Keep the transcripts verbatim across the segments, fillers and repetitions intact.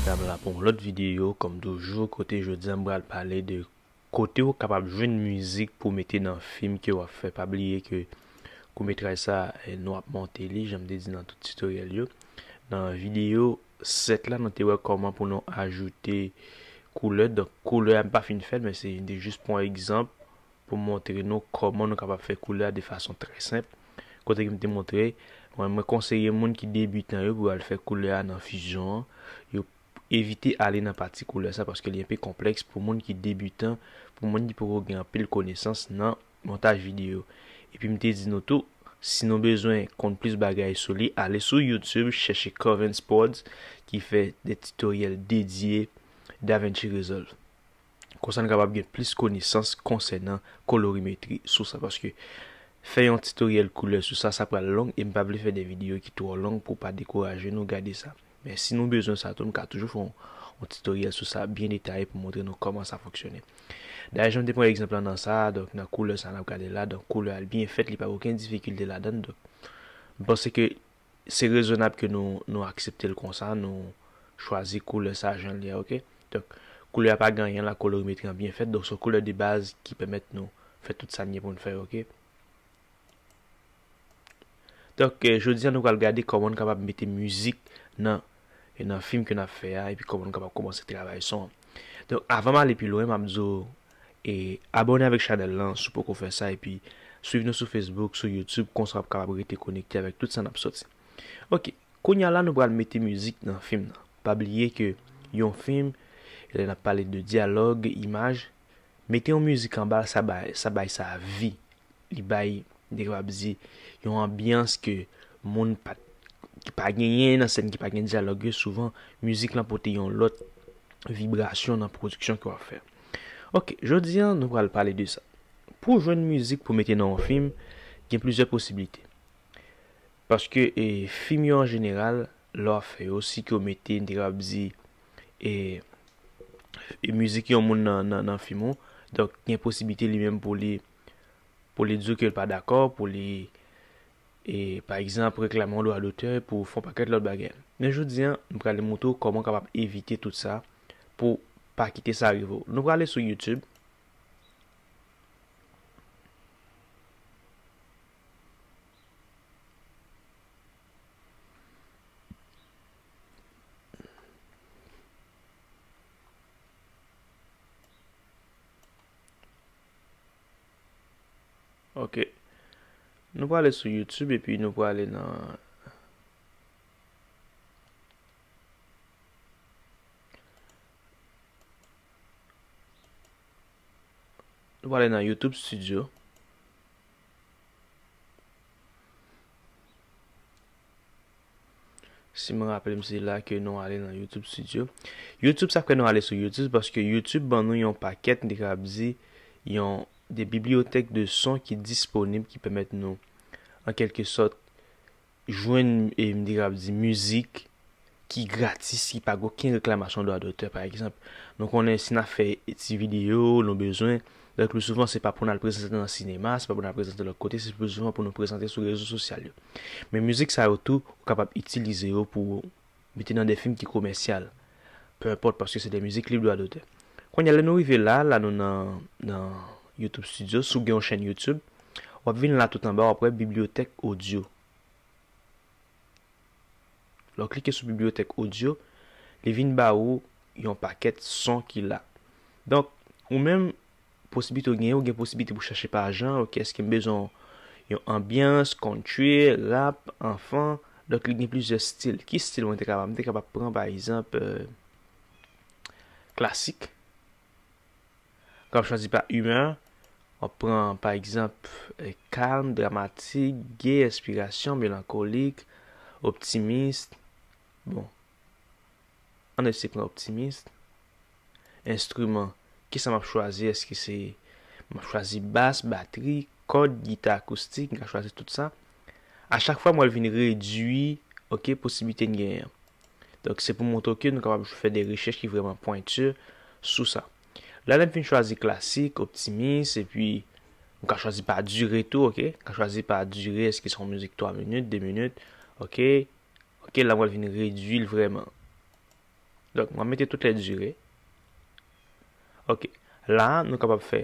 M la pou yon lòt videyo, kòm toujou, kote jodi a m pral pale de kote w kapab jwenn mizik pou mete nan fim ke w ap fè. Pa bliye ke koutmetraj sa, eh, nou ap monte li, jan m te di nan tout titoryèl yo. Nan videyo sèt la, nou te wè kòman pou nou ajoute koulè. Donk, koulè a m pa fin fè l, men se, m te jis pran egzanp pou montre nou kòman nou kapab fè koulè a de fason trè senp. Kote ke m te montre, mwen, mwen konseye moun ki debitan yo pou al fè koulè a nan Fusion an, yo evite ale nan pati koulè sa paske li enpe konplèks pou moun ki debitan, pou moun ki poko gen anpil konesans nan montaj videyo. Epi m te di nou tou, si nou bezwen konn plis bagay sou li, ale sou YouTube, chèche Covens Pods ki fè de titoryèl dedye DaVinci Resolve. Konsa n kapab gen plis konesans konsènan kolorimetri sou sa, paske fè yon titoryèl koulè sou sa, sa pral long, e m pa vle fè de videyo ki twò long pou pa dekouraje nou gade sa. Men si nou bezwen sa tou, m ka toujou fè yon, yon titoryèl sou sa byen detaye pou montre nou kòman sa fonksyone. Dayè, jan m te pran egzanp lan nan sa, donk nan koulè sa n ap gade la, donk koulè a l byen fèt, li pa gen okenn difikilte ladan l, donk m panse ke se rezonab ke nou, nou aksepte l konsa, nou chwazi koulè sa jan l ye a, oke? Donk, koulè a pa gen anyen la, kolorimetri an byen fèt, donk se yon koulè de baz ki pèmèt nou fè tout sa n gen pou n fè, oke? Donk, eh, jodi a nou pral gade kòman n kapab mete mizik nan, nan fim ke n ap fè a, epi kòman n kapab kòmanse travay son an. Donk, avan m ale pi lwen, m ap di w, e, abòne avèk chanèl lan si w poko fè sa, epi swiv nou sou Facebook, sou YouTube, konsa w ap kapab rete konekte avèk tout sa n ap sòti. Oke, kounye a la nou pral mete mizik nan fim nan. Pa bliye ke yon fim, lè n ap pale de dyalòg, imaj, mete yon mizik anba l, sa bay, sa bay sa vi. Li bay, m te kapab di, yon anbyans ke moun pa, ki pa genyen nan sèn ki pa gen dyalòg yo, souvan, mizik lan pote yon lòt vibrasyon nan pwodiksyon ke w ap fè. Oke, jodi a, nou pral pale de sa. Pou w jwenn mizik pou mete nan yon fim, gen plizyè posiblite. Paske, e, fim yo an jeneral, lè w ap fè yo, si ke w mete, m te kapab di, e, e mizik yon moun nan, nan, nan fim ou, donk, gen posiblite li menm pou li, pou li di w ke l pa dakò, pou li, e, pa egzanp, reklame yon dwa dotè, pou fè yon pakèt lòt bagay. Men jodi a, m prale montre w kòman w kapab evite tout sa, pou pa kite sa rive w. Nou prale sou YouTube. Ok. Nou prale sou YouTube epi nou prale nan Nou prale nan YouTube Studio. Si mwen raple m, se la ke nou ale nan YouTube Studio. YouTube, sa fè nou ale sou YouTube, paske YouTube ban nou yon pakèt, m te kapab di, yon, de bibliyotèk de son ki disponib, ki pèmèt nou, an kèlke sòt, jwenn, e, m te kapab di, mizik ki gratis, ki pa gen okenn reklamasyon dwa dotè, pa egzanp. Nou konnen si n ap fè ti videyo, nou bezwen, donk, pli souvan, se pa pou n al prezante nan sinema, se pa pou n al prezante lòt kote, se pli souvan pou nou prezante sou rezo sosyal yo. Men mizik sa yo tou, ou kapab itilize yo pou mete nan de fim ki komèsyal. Pe enpòt, paske se de mizik lib dwa dotè. Kounye a, lè nou rive la, la nou nan, nan YouTube Studio, si w gen yon chèn YouTube, w ap vin la tout anba, w ap wè bibliyotèk odyo. Lè w klike sou bibliyotèk odyo, li vin ba ou yon pakèt son ki la. Donk, ou menm, posiblite w genyen, ou gen posiblite pou chache pa jan, ok, èske m bezwen yon anbyans, country, rap, anfan, donk li gen plizyè stil. Ki stil mwen te kapab? M te kapab pran, pa egzanp, euh, klasik. Kapab chwazi pa imè. W ap pran, pa egzanp, eh, kalm, dramatik, gay, enspirasyon, melankolik, optimis. Bon. Ann eseye pran optimis. Enstriman. Kisa m ap chwazi? Èske se, m ap chwazi bas, batri, kòd, gita akoustik? M ka chwazi tout sa. A chak fwa, mwen vin redui, ok, posiblite n genyen an. Donk, se pou montre w ke nou kapab fè de rechèch ki vrèman pwenti sou sa. La, lè m fin chwazi klasik, optimis, epi m ka chwazi pa dire tou, ok? M ka chwazi pa dire, èske se yon mizik twa minit, de minit, ok? Ok, la, mwen vin redui l vrèman. Donk, mwen mete tout lè dire. Ok. La, nou kapab fè.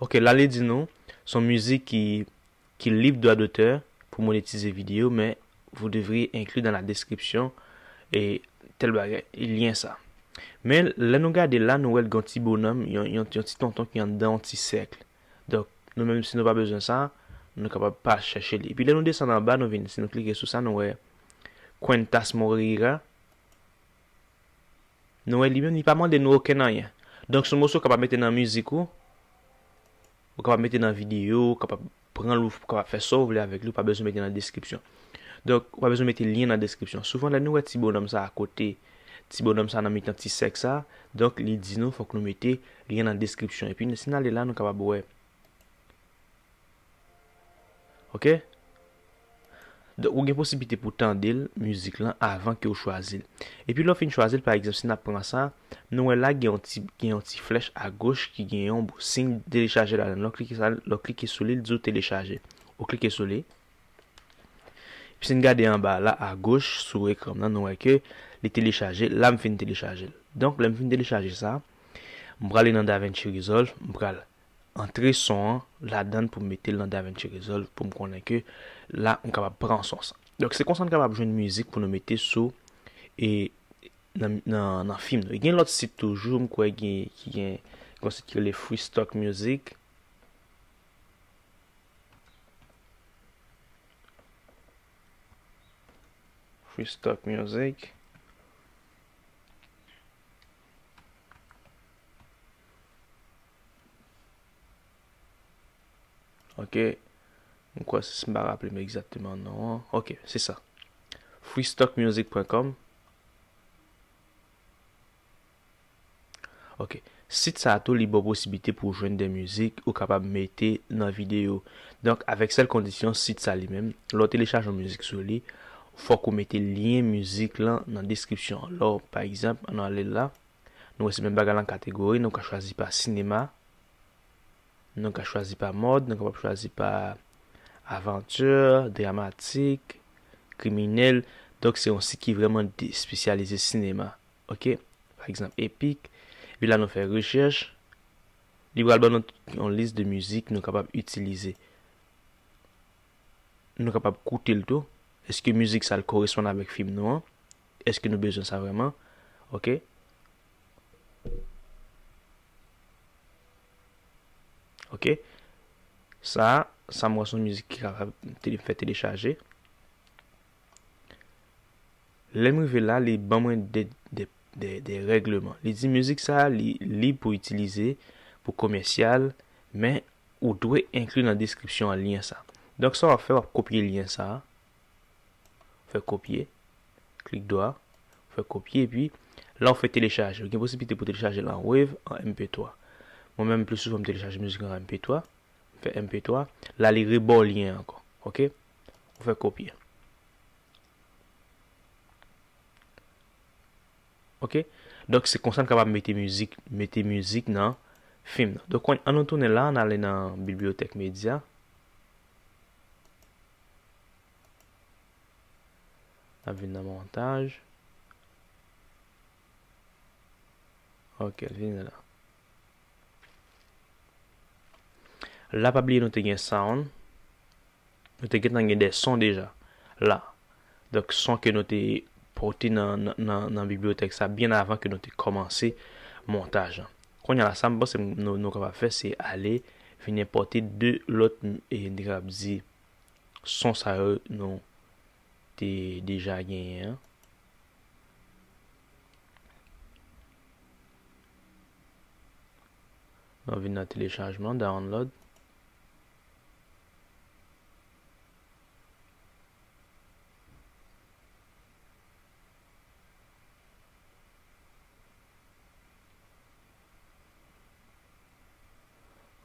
Ok, la, li di nou, se yon mizik ki, ki lib dwa dotè pou monetize videyo, men vous devrez inclure dans la description e tèl bagay, lyen sa. Men, lè nou gade la, nou wè l gen yon ti bonòm, yon, yon, yon ti tonton ki anndan yon ti sèk. Donk, nou menm, si nou pa bezwen sa, nou kapab pa chèche li. Epi lè nou desann anba, nou vin, si nou klike sou sa, nou wè Quentas Moreira. Nou wè li menm, li pa mande nou okenn anyen. Donk, se yon moso w kapab mete nan mizik ou, ou kapab mete nan videyo, ou kapab pran l, ou kapab fè sa w vle avèk li, ou pa bezwen mete nan deskripsyon. Donk, ou pa bezwen mete lyen nan deskripsyon. Souvan, lè nou wè ti bonòm sa a kote, ti bonòm sa a nan mitan ti sèk sa a, donk, li di nou fòk nou mete lyen nan deskripsyon. Epi, si n ale la, nou kapab wè. Ok? Donk, ou gen posiblite pou tande l, mizik lan, avan ke w chwazi l. Epi, lè w fin chwazi l, pa egzanp, si n ap pran sa, nou wè la gen yon ti, gen yon ti flèch agoch ki gen yon siy telechaje ladan l. Lè w klike sa, lè w klike sou li, l di w telechaje. Ou klike sou li. Epi, si n gade anba la, agoch, sou ekran m nan, nou wè ke li telechaje. La, m fin telechaje l. Donk, lè m fin telechaje sa, m prale nan DaVinci Resolve, m pral antre son an ladan l pou m mete l nan DaVinci Resolve pou m konnen ke la m kapab pran son sa. Donk, se konsa n kapab jwenn mizik pou nou mete sou e nan, nan, nan fim nou. E gen lòt sit toujou, m kwè gen, ki gen yon sit ki rele Free Stock Music. Free Stock Music. Ok. M kwè si m pa raple m egzakteman non an. Ok, se sa. Free stock music point com. Ok. Sit sa a tou, li ba w posiblite pou w jwenn de mizik ou kapab mete nan videyo. Donk, avèk sèl kondisyon, sit sa li menm, lè w telechaje yon mizik sou li, fòk ou mete lyen mizik lan nan deskripsyon an. Lè w, pa egzanp, ann ale la, nou wè se menm bagay lan kategori, nou ka chwazi pa sinema, nou ka chwazi pa mòd, nou kapab chwazi pa avanti, dramatik, kriminèl. Donk, se yon sit ki vrèman de-, espesyalize sinema. Ok? Pa egzanp, epik. Epi la, nou fè rechèch. Li pral ban nou yon lis de mizik nou kapab itilize. Nou kapab koute l tou. Èske mizik sa a koresponn avèk fim nou an? Èske nou bezwen sa vrèman? Ok. Ok. Sa, sa m wè se yon mizik ki kapab tele-, fè telechaje. Lè m rive la, li ban mwen de, de, de, de règleman. Li di mizik sa a, li lib pou itilize, pou komèsyal, men ou dwe enkli nan deskripsyon an lyen sa. Donk, sa w ap fè, w ap kopye lyen sa a. Fè kopye. Klik dwa. Fè kopye, epi la, w fè telechaje. Ou gen posiblite pou telechaje l an wave, an M P twa. Mwen menm, pli souvan, m telechaje mizik an M P twa. M fè M P twa. La, li reba w lyen an ankò. Ok? Ou fè kopye. Ok? Donk, se konsa n kapab mete mizik, mete mizik nan fim nan. Donk, ann, ann nou tounen la, ann ale nan bibliyotèk medya. N ap vin nan montaj. Ok, vin la. La, pa bliye nou te gen sound. Nou te gentan gen de son deja la. Donk, son ke nou te pote nan, nan, nan, nan bibliyotèk sa byen avan ke nou te kòmanse montaj lan. Kounye a la, sa m panse nou, nou kapab fè, se ale vin enpòte de lòt, e, n te kapab di, son sa yo nou te deja genyen an. Nou vin nan telechajman, download.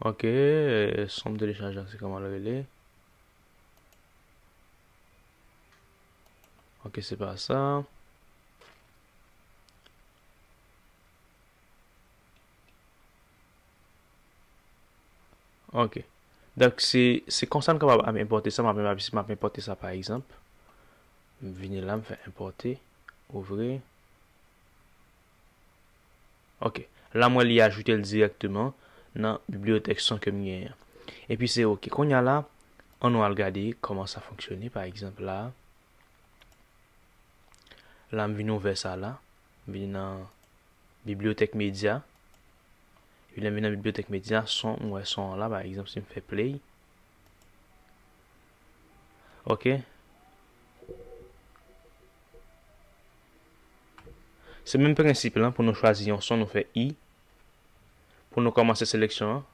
Ok, son m telechaje an, se kòman l rele? Ok, se pa sa. Ok. Donk, se, se konsa n kapab ap enpòte sa. M ap, m ap, m ap enpòte sa, pa egzanp. M vini la, m fè enpòte, ouvri. Ok. La, mwen li ajoute l dirèkteman nan bibliyotèk son ke m genyen an. Epi se ok. Kounye a la, ann nou al gade kòman sa fonksyone. Pa egzanp, la, la, m vin ouvè sa la. M vin nan bibliyotèk medya. Epi lè m vin nan bibliyotèk medya, son, m wè son an la, pa egzanp, si m fè play. Ok. Se menm prensip lan, pou nou chwazi yon son, nou fè I. Pou nou kòmanse seleksyon an.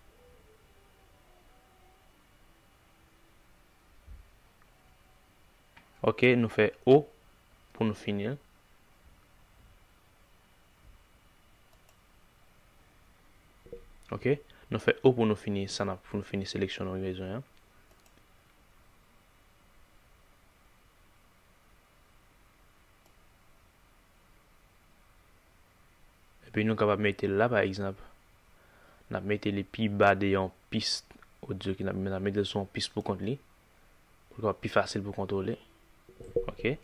Ok, nou fè O pou nou fini l. Ok, nou fè O pou nou fini, sa n ap, pou nou fini seleksyon nou bezwen an. Epi nou kapab mete l la, pa egzanp. N ap mete li pi ba de yon pis odyo ki n ap, n ap mete l sou yon pis pou kont li. Pou l kapab pi fasil pou kontwole. Ok.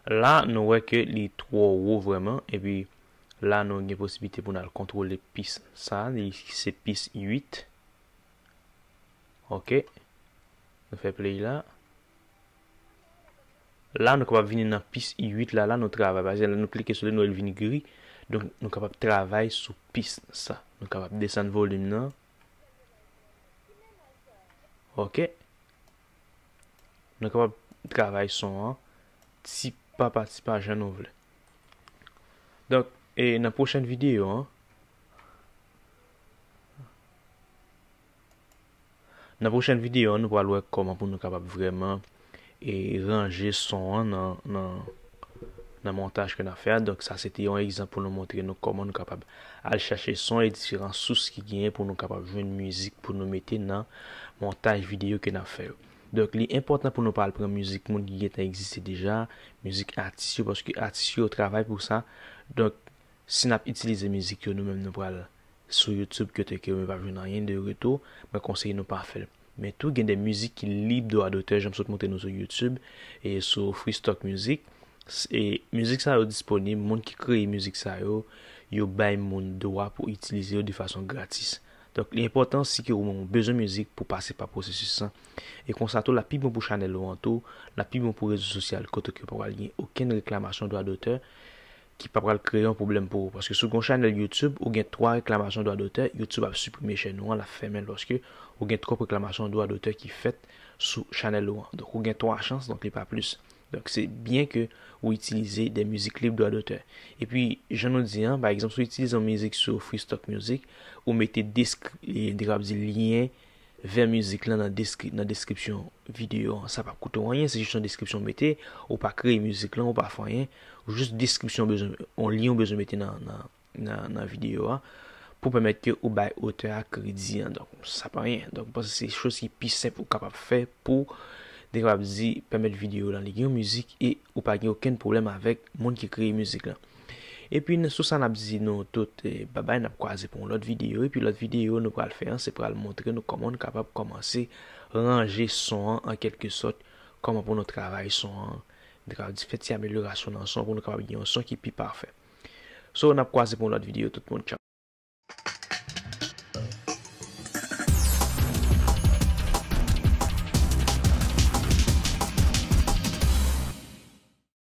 La, nou wè ke li twò wo vrèman. Epi la, nou gen posiblite pou n al kontwole pis sa. Li se pis uit. Ok. Nou fè play la. La, nou kapab vini nan pis uit la, la, nou travay. Pa egzanp, lè nou klike sou li, nou wè l vin gri. Donk, nou kapab travay sou pis sa. Nou kapab desann volim nan. Ok. Nou kapab travay son an ti pa pa ti pa jan nou vle. Donk, e nan pwochèn videyo an, nan pwochèn videyo an, nou pral wè kòman pou nou kapab vrèman, e, ranje son an nan, nan, nan montaj ke n ap fè a. Donk, sa se te yon egzanp pou nou montre nou kòman nou kapab al chache son e diferan sous ki genyen pou nou kapab jwenn mizik pou nou mete nan montaj videyo ke n ap fè yo. Donk, li enpòtan pou nou pa al pran mizik moun ki gentan egziste deja, mizik atis yo, paske atis yo travay pou sa. Donk, si n ap itilize mizik yo, nou menm nou pral sou YouTube, kote ke mwen p ap jwenn anyen de retou, mwen konseye nou pa fè l. Men tou, gen de mizik ki lib dwa dotè, jan m sot montre nou sou YouTube, e sou Free Stock Music. S-, e mizik sa yo disponib, moun ki kreye mizik sa yo, yo bay moun dwa pou itilize yo de fason gratis. Donk, li enpòtan si ke ou menm ou bezwen mizik pou pase pa pwosesis lan. E konsa tou, l ap pi bon pou chanèl ou an tou, l ap pi bon pou rezo sosyal kote ke pa pral gen okenn reklamasyon dwa dotè ki pa pral kreye yon pwoblèm pou ou. Paske si w gen yon chanèl YouTube, ou gen twa reklamasyon dwa dotè, YouTube ap siprime chèn ou an, l ap fèmen l paske ou gen twòp reklamasyon dwa dotè ki fèt sou chanèl ou an. Donk, ou gen twa chans, donk li pa plis. Donk, se byen ke ou itilize de mizik lib dwa dotè. Epi, jan nou di an, pa egzanp, si w itilize yon mizik sou Free Stock Music, ou mete deskri-, e, m te kapab di lyen vè mizik lan nan deskri-, nan deskripsyon videyo an. Sa p ap koute w anyen, se jis yon deskripsyon w mete, ou pa kreye mizik lan, ou pa fè anyen, ou jis deskripsyon w bezwen, yon lyen w bezwen mete nan, nan, nan, nan videyo a, pou pèmèt ke ou bay otè a kredi an. Donk, sa pa anyen. Donk, m panse se choz ki pi senp ou kapab fè pou, te kapab di, pèmèt videyo lan li gen yon mizik e ou pa gen okenn pwoblèm avèk moun ki kreye mizik lan. Epi, n-, sou sa, n ap di nou tout, e, babay, n ap kwaze pou yon lòt videyo. Epi, lòt videyo nou pral fè an, se pral montre nou kòman nou kapab kòmanse ranje son an, an kèlkesòt, kòman pou nou travay son an, nou kapab di fè ti amelyorasyon nan son pou nou kapab gen yon son ki pi pafè. So, n ap kwaze pou yon lòt videyo, tout moun, tchaw.